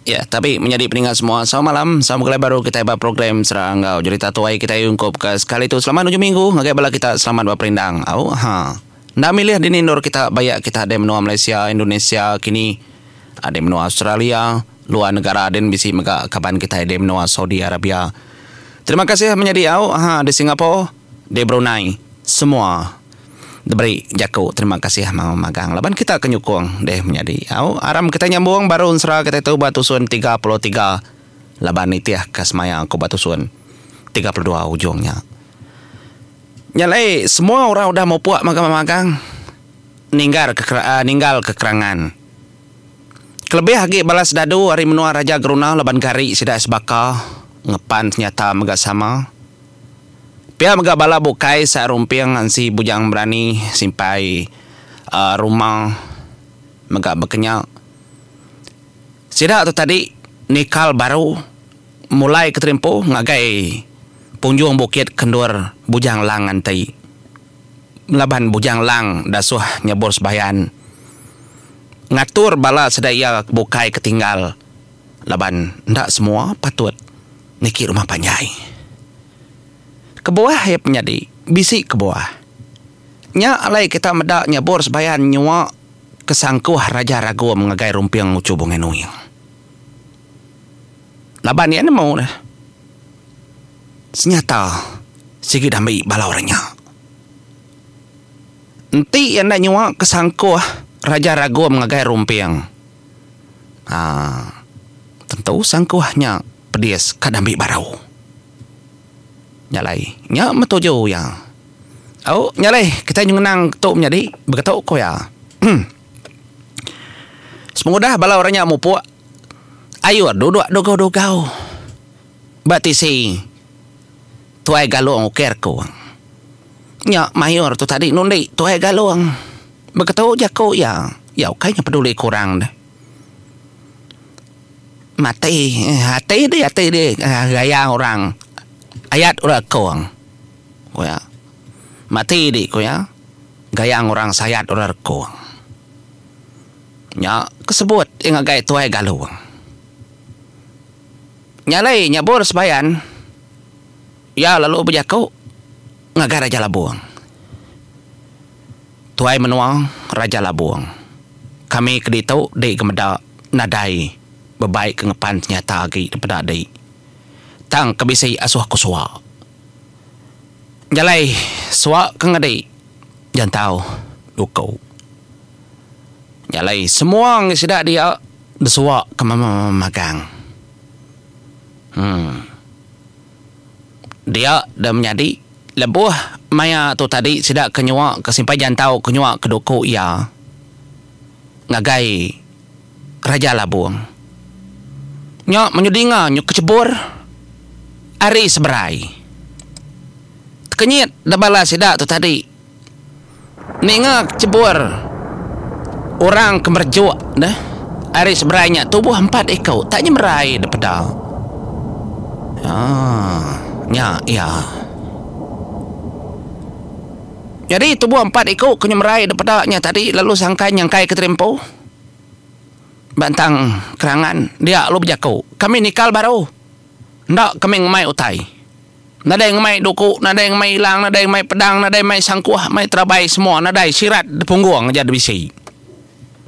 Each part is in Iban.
Ya, tapi menyadi peninga semua, selamat malam, selamat begulai baru kitai ba program Sera enggau Jerita Tuai kitai ungkup ke sekali tu. Selamat ujung minggu ngagai bala kita, selamat beperindang. Au ha. Enda milih dini endur kita bayak kita di menua Malaysia, Indonesia kini, di menua Australia, luar negara din bisi mega kaban kitai di menua Saudi Arabia. Terima kasih menyadi au ha di Singapore, di Brunei, semua. Diberi jaku terima kasih magang laban kita ke nyukung deh menyadi. Au aram kitai nyambung baru ensera kitai tu ba tusun 33 laban nitih ka semaya ku ba tusun 32 ujung nya. Nya alai semua orang udah mupuk magang-magang ninggar ke ninggal ke kerangan. Kelebih agi bala sedadu ari menua Raja Geruna laban gari sida sebaka ngepan senyata mega sama. Pia mega bala bukai sa rumping ansi Bujang Berani simpai ruma mega bekenya. Sida tu tadi nikal baru mulai ke terimpu ngagai punjung bukit ke endur Bujang Lang nganti. Laban Bujang Lang dasuh nyebur sebayan ngatur bala sida iya bukai ke tinggal laban enda semua patut niki rumah panjai. Kebuah iya penyadi bisi kebuah. Nya alai kita meda nyebur sebayan nyua ke sangkuh Raja Ragum ngagai Rumping Uchu Bungai Nuing. Laban iya nemu ne senyata sigi dambi bala orang nya. Enti iya enda nyua ke sangkuh Raja Ragum ngagai Rumping aaa tentu sangkuh nya pedis ka dambi baru. Nya alai, nya meh tuju iya. Au, nya alai kitai nyengenang tu menyadi begetu ku iya. Sepengudah bala orang nya mupuk, ayur duduk dugau-dugau ba tisi Tuai Galong ukir ku. Nya mayur tu tadi nundi Tuai Galong. Begetu jaku iya, iya ukai nya peduli ku orang deh. Mati ati dih ati dih gaya orang ayat orang rekung ku iya. Mati dih ku iya gaya orang sayat orang rekung. Nya ke sebut iya ngagai tuai galung. Nya alai nyabur sebayan iya lalu bejaku ngagai Raja Labung. Tuai menua Raja Labung. Kami ke ditu di ke meda nadai bebai ke ngepan senyata agi dipeda di. Tang ke bisi asuh ku sua. Jalai sua ke ngedi jantau duku. Jalai semua ngi sida dia besua ke magang. Uhh. Dia da menyadi lebuh maya tu tadi sida ke nyua ke simpai jantau ke nyua ke duku iya ngagai Raja Labung. Nya menyu dinga nyu kechebur ari seberai. Tekenyit da bala sida tu tadi ninga kechebur orang ke merejuk deh ari seberai nya tubuh empat iku tak nyemerai da peda. Aaa nya iya. Nyadi tubuh empat iku ke nyemerai da peda nya tadi lalu sangkai nyangkai ke terimpu. Ba entang kerangan dia lalu bejaku, Kami nikal baru. Enda kami ngemai utai. Nadai ngemai duku, nadai ngemai ilang, nadai ngemai pedang, nadai mai sangkuh, mai terabai semua nadai sirat da punggung aja da bisi.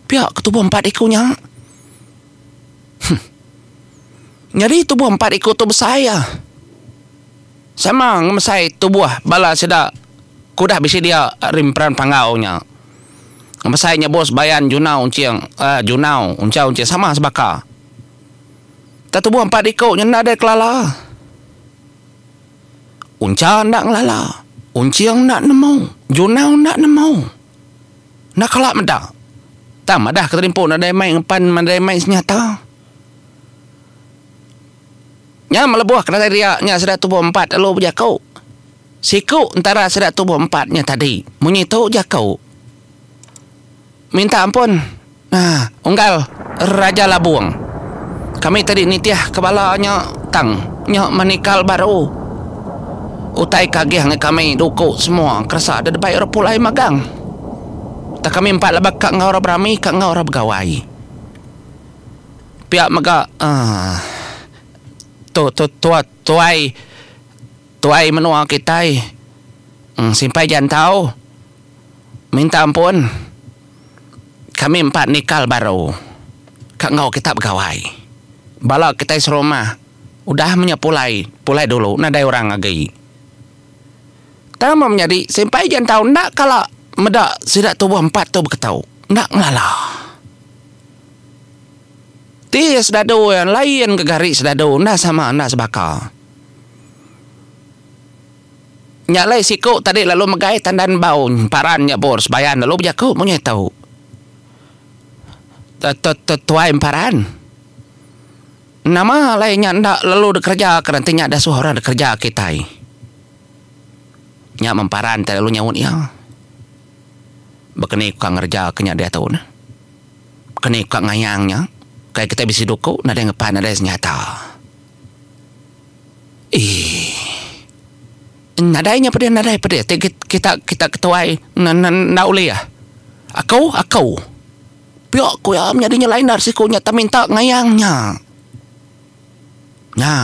Pia ke tubuh empat iku nya. Huh. Nyadi tubuh empat iku tu besai ah. Sama ngemesai tubuh bala sida ke udah bisi dia ari Emperan Panggau nya. Ngemesai nya bos Bayan Junau Unching uhh Junau Unchau Unching sama sebaka. Tang tubuh empat iku nya enda deh kelala. Uncha enda ngelala, Unching enda nemu, Junau enda nemu. Enda kala meda. Tang madah ke terimpu nadai mai ngepan nadai mai senyata. Nya melebuh ke datai dia nya sida tubuh empat lalu bejaku. Siku entara sida tubuh empat nya tadi munyi tu jaku. Minta ampun uhh unggal Raja Labung. Kami tadi nitih ke bala nya tang nya menikal baru. Utai ke agih ngan kami duku semua keresa dedebai orang pulai magang. Tang kami empat laba ka enggau orang berami ka enggau orang begawai. Pia mega uhh tu tu tuai tuai menua kitai simpai jantau minta ampun kami empat nikal baru ka enggau kita begawai. Bala kitai serumah udah menya pulai pulai dulu nadai orang agi. Tang meh menyadi simpai jantau enda kala meda sida tubuh empat tu beketu enda ngelala. Ti iya sedadu iya lain ga gari sedadu enda sama enda sebaka. Nya alai siku tadi lalu megai tandan bau emparan nya bor sebayan lalu bejaku munyi tu. Tuai emparan. Nama alai nya enda lalu dikereja ke reti nya dasuh orang dikereja kitai. Nya memparan ti lalu nyaut iya. Baka ni ku ka ngereja ke nya diatu neh. Baka ni ku ka ngayang nya. Kai kitai bisi duku nadai ngepan nadai senjata. Eii. Nadai nya pedih nadai pedih ti kita kita ketuai enda ulih. Aku aku. Pia ku iya menyadi nyelai endar siku nya tang minta ngayang nya. Nya.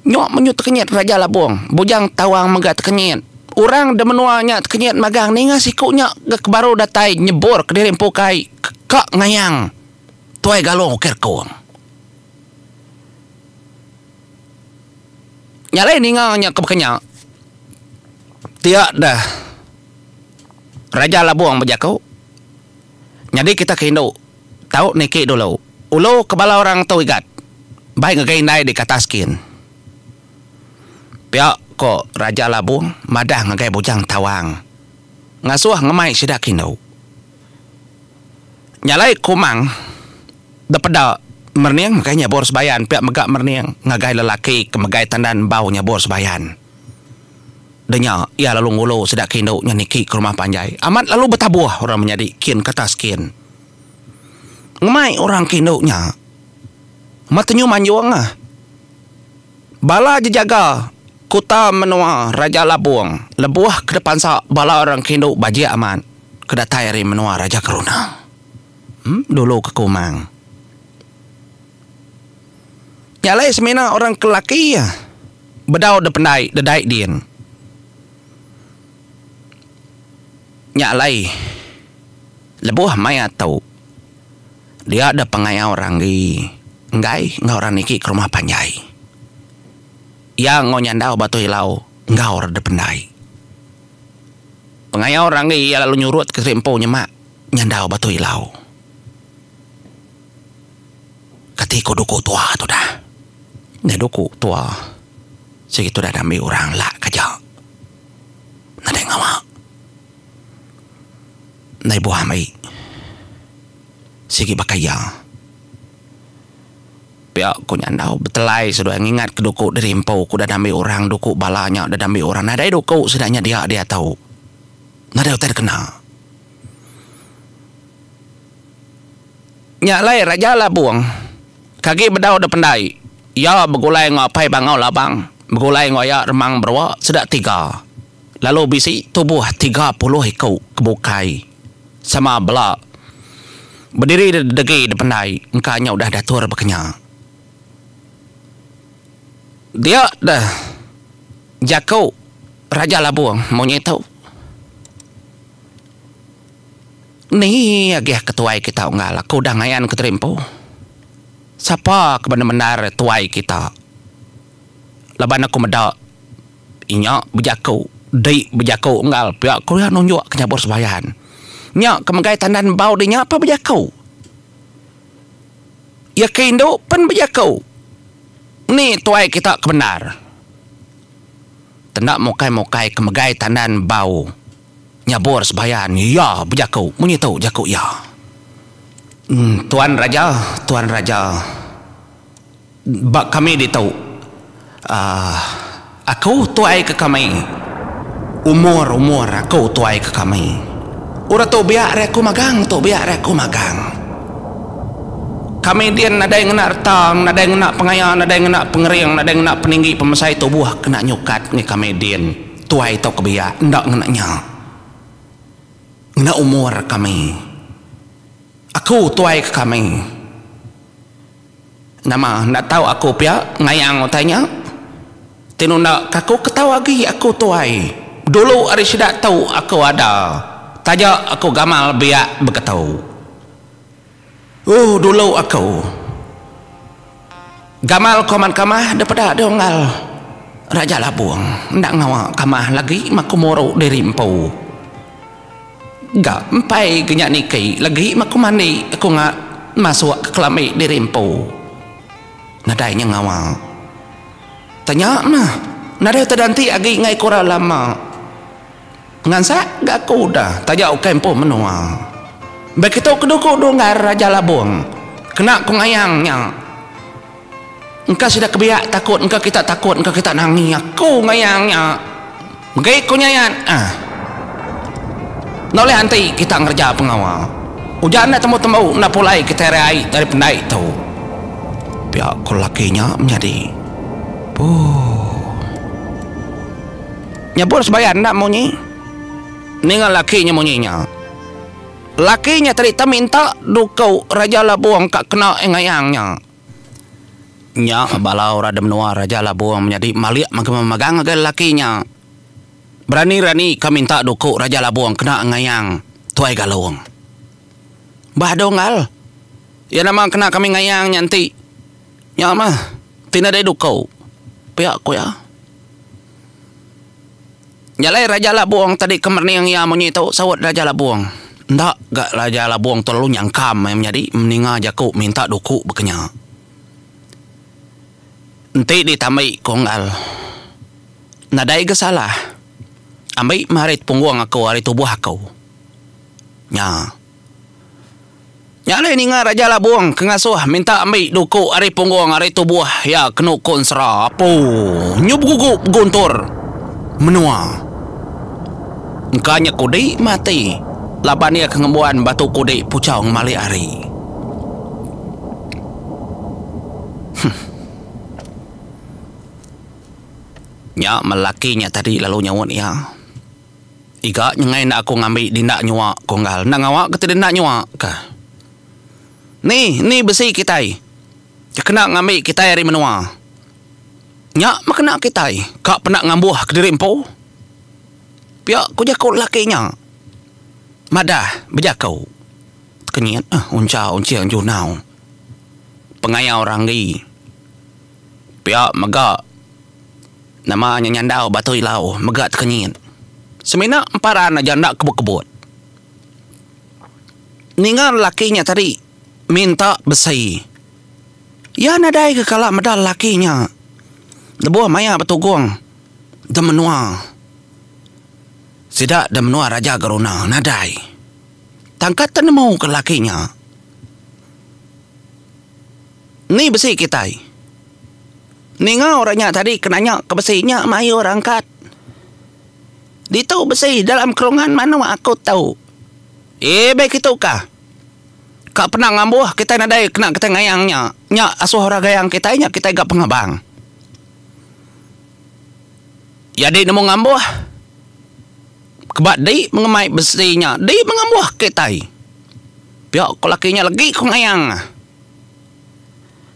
Nyok menyu tekenyit Raja Labong, Bujang Tawang mega tekenyit. Orang da menua nya tekenyit magang ninga siku nya ga ke baru datai nyebur kediri empu kai ka ngayang Tuai Galong Ukir Kong. Nya alai ninga nya ke baka nya dia deh Raja Labong bejaku nyadi kita ke indu tau niki dulu ulu ke bala orang tu igat bai ngagai indai di ke atas kin. Pia ko Raja Labong madah ngagai Bujang Tawang ngasuh ngemai sida ke indu. Nya alai Kumang depeda merening ngagai nyabur sebayan pia mega merening ngagai lelaki ke megai tandan bau nyabur sebayan. Deh nya iya lalu ngulu sida ke indu nya niki ke rumah panjai amat lalu betabuh orang menyadi kin ke atas kin. Ngemai orang ke indu nya amat tenyu manjung ah. Bala jejaga kuta menua Raja Labung lebuh ke depansa bala orang ke indu bajik amat ke datai ari menua Raja Geruna. Em dulu ke Kumang. Nya alai semina orang ke laki iya bedau dependai dedai din. Nya alai lebuh maya tu dia deh pengayau Ranggi enggai enggau orang niki ke rumah panjai. Iya enggau nyandau Batu Ilau enggau orang dependai. Pengayau Ranggi iya lalu nyurut ke seri empu nyemak nyandau Batu Ilau. Kati ko duku tua tudah. Nya duku tua sigi tudah diambi orang lak ke aja. Nadai ngawa. Ndai buah ambi. Sigi baka iya. Pia ku Nyandau betelai seduai ngingat ke duku diri empu ku udah diambi orang duku bala nya udah diambi orang nadai duku sida nya dia diatu. Nadai utai dikena. Nya alai Raja Labung ke agi bedau da pendai iya begulai enggau Apai Bangau Labang begulai enggau aya Remang Berua sida tiga lalu bisi tubuh 30 iku ke bukai sama bela bediri degi da pendai engka nya udah diatur baka nya. Dia deh jaku Raja Labung munyi tu. Ni agih ke tuai kita unggal aku udah ngayan ke diri empu. Sapa ke bendar-bendar tuai kita. Laban aku meda inya bejaku di bejaku unggal pia ku iya nunjuk ke nyabur sebayan. Nya ke megai tandan bau di nya pa bejaku. Iya ke indu pen bejaku. Ni tuai kita ke bendar. Tenda mukai-mukai ke megai tandan bau. Nyabur sebayan iya bejaku munyi tu jaku iya. Tuan Raja, Tuan Raja, ba kami ditu uhh aku tuai ke kami. Umur umur aku tuai ke kami. Orang tu biak ari aku magang, tu biak ari aku magang. Kami din nadai ngena reta, nadai ngena pengaya, nadai ngena pengering, nadai ngena peninggi pemesai tubuh kena nyukat ngi kami din. Tuai tauka biak enda ngena nya. Ngena umur kami. Aku tuai ke kami. Nama enda tau aku pia ngayang utai nya? Ti nunda ke aku ke tau agi aku tuai. Dulu ari sida tu aku ada taja aku gamal biak beketu. Ooh dulu aku. Gamal ko amat kamah daripada deh unggal Raja Labung enda ngawa kamah lagi meh aku muru diri empu. Ga empai ga nya niki legi meh aku mandi aku nga masuk ke kelambi diri empu. Nadai nya ngawa. Tanya meh nadai utai danti agi enggai ku orang lama. Ngansak ga aku udah taja ukai empu menua. Bekitu ke duku dunggar Raja Labung kena ku ngayang nya. Engka sida ke biak takut engka kita takut engka kita nangi aku ngayang nya. Megi ku nyayat ah. Enda ulih anti kita ngereja pengawa. Ujan enda tembu-tembu enda pulai kitai ari ai ari pendai tu. Pia ku lelaki nya menyadi. Puuh. Nyebut sebayan enda munyi. Ninga lelaki nya munyi nya. Lelaki nya tadi minta duku Raja Labung ka kena ngayang nya. Nya bala orang da menua Raja Labung menyadi malik magang ngagai lelaki nya. Berani-rani ka minta duku Raja Labung kena ngayang Tuai Galong. Bah donggal. Iya nama kena kami ngayang nya enti nya mah ti nadai duku, pia ku iya. Nya alai Raja Labung tadi ke merening iya munyi tu saut Raja Labung. Enda ga Raja Labung tu lalu nyangkam iya menyadi meninga jaku minta duku baka nya. Enti ditambi ku unggal nadai ga salah ambi meh ari punggung aku ari tubuh aku. Nya. Nya alai ninga Raja Labung ke ngasuh minta ambi duku ari punggung ari tubuh iya kenu ku ensera apu nyu begugu beguntur menua. Engka nya kudi mati laban iya ke ngembuan batu kudi puchau ngemali hari. Huh. Nya melaki nya tadi lalu nyaut iya. Iga nyengai enda aku ngambi dinda nyua, ku Enggal. Enda ngawa ke ti dinda nyua ka. Ni, ni besi kitai ke kena ngambi kitai ari menua. Nya meh kena kitai ka penda ngambuh kediri empu. Pia ku jaku lelaki nya. Madah bejaku. Tekenyit eh uncha unching junau. Pengayau ranggi. Pia mega. Nama nya nyandau batu ilau mega tekenyit. Semina emparan aja enda kebut-kebut. Ninga lelaki nya tadi minta besi. Iya nadai ke kala meda lelaki nya lebuh maya betugung da menua. Sida da menua Raja Geruna nadai. Tangkat te nemu ke lelaki nya. Ni besi kitai. Ninga orang nya tadi ke nanya ke besi nya mayuh rangkat. Ditu besi dalam kerungan manuk aku tu. Eh bai kitu kah. Ka pernah ngambuh kitai nadai kena kitai ngayang nya. Nya asuh orang gayang kitai nya kitai ga pengabang. Jadi nemu ngambuh keba di mengemai besi nya di mengambuh kitai. Pia ko laki nya legi ko ngayang.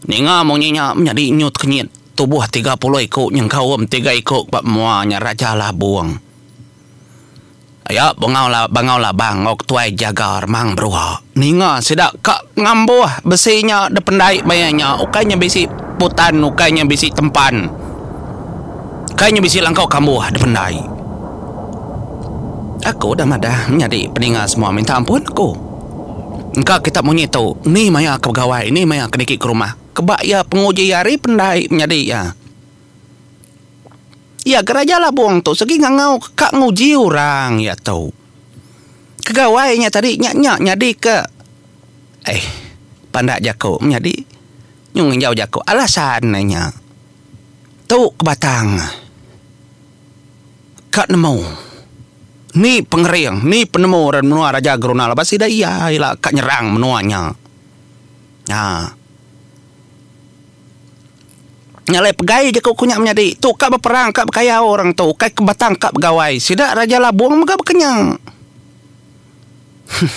Ninga munyi nya menyadi nyu tekenyit tubuh 30 iku nyengkaum tiga iku ba mua nya Raja Labung. Aya Bangau Bangau Labang enggau Ketuai Jaga Remang Berua ninga sida ka ngambuh besi nya dependai maya nya ukai nya bisi putan ukai nya bisi tempan ukai nya bisi langkau kambuh dependai. Aku udah madah menyadi peninga semua minta ampun aku. Engka kita munyi tu, ni maya ke begawai, ni maya ke niki ke rumah. Keba iya penguji ari pendai menyadi iya. Iya ke Raja Labung tu segi ngangau ka nguji orang iya tu. Ke gawai nya tadi nya nya nyadi ke eh pandak jaku menyadi nyu nginjau jaku alasan ne nya. Tu ke batang. Ka nemu. Ni pengering, ni penemu orang menua Raja Geruna laban sida iya ila ka nyerang menua nya. Ha. Nya alai pegai jaku ku nya menyadi, tu ka beperang ka bekayau orang tu ukai ke batang ka begawai. Sida Raja Labung mega baka nya. Huh.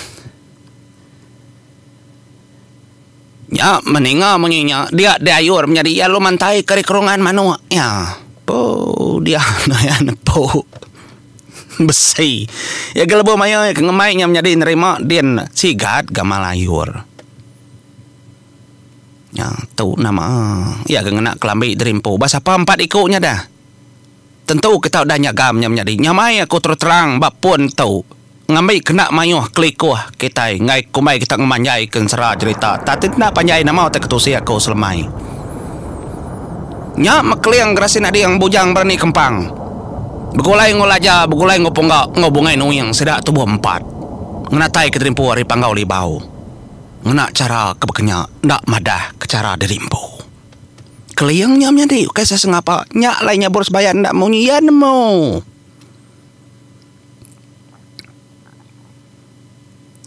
Nya meninga munyi nya dia diayur menyadi iya lalu mantai ke ari kerungan manuk iya. Poo dia iya nepu besi. Iya ga lebuh maya iya ke ngemai nya menyadi nerima din sigat gamal ayur. Nya tu nama iya ga ngena kelambi diri empu ba sapa empat iku nya dah. Tentu kita udah nyagam nya menyadi nyamai aku terus terang ba pun tu. Ngambi kena mayuh kelikuh kitai enggai kumbai kita ngemanjai ke ensera jerita tang ti enda panjai nama utai ketusi aku selemai. Nya mekeling gerasi nading bujang berani kempang. Begulai enggau laja begulai enggau pungga enggau bungai nuing sida tubuh empat ngenatai ke dirimpu ari Panggau Libau. Ngena chara ke baka nya enda madah ke chara diri empu. Keling nya menyadi ukai sesengapa nya alai nyabur sebayan enda munyi iya nemu.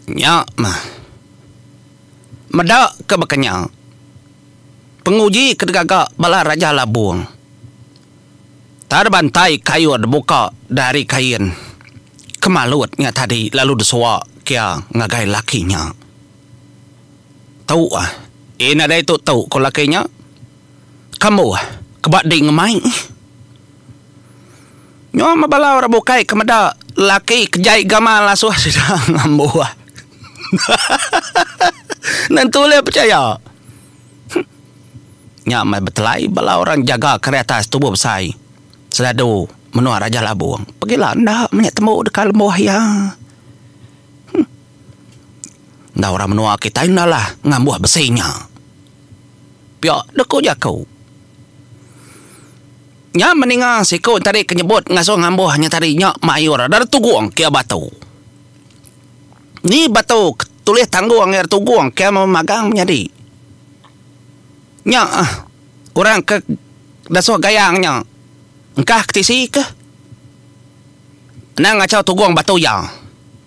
Nya mah. Meda ke baka nya, penguji ke digaga bala Raja Labung. Tar bantai kayu dibuka dari kain ke malut nya tadi lalu disua kia ngagai laki nya. Tu ah, eh nadai tu tu ku laki nya. Kambuh ke ba di ngemai. Nyau meh bala orang bukai ke meda laki ke jai gamal asuh sida ngambuh. Nentu ulih pechaya. Nya meh betelai bala orang jaga ke ari atas tubuh besai seladu menua Raja Labung. Pegila enda meh nya tembu deka lembuh iya. Enda orang menua kitai enda lah ngambuh besi nya. Pia deka jaku. Nya meninga siku tadi ke nyebut ngasuh ngambuh nya tadi nya mayur dari tugung kia batu. Ni batu ke tulih tanggung iya tugung kia memagang menyadi. Nya orang ke dasuh gayang nya engkah ke tisi ke anang ngachau tugung batu iya.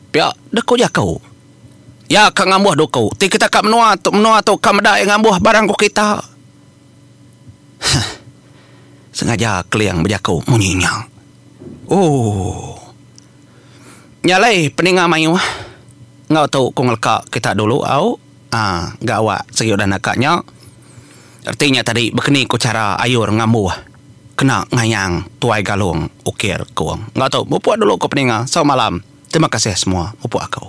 Pia deh ku jaku. Iya ka ngambuh duku ti kita ka menua tu menua tu ka meda iya ngambuh barang ku kita. Heh. Sengaja Keling bejaku munyi nya. Ooh. Nya alai peninga mayuh enggau tu ku ngeleka kita dulu au. Aa ga awak sigi udah naka nya. Reti nya tadi bekeni ku chara ayur ngambuh kena ngayang tuai galung ukir kung. Enggau tu mupuk dulu ku peninga. Selamat malam. Terima kasih semua mupuk aku.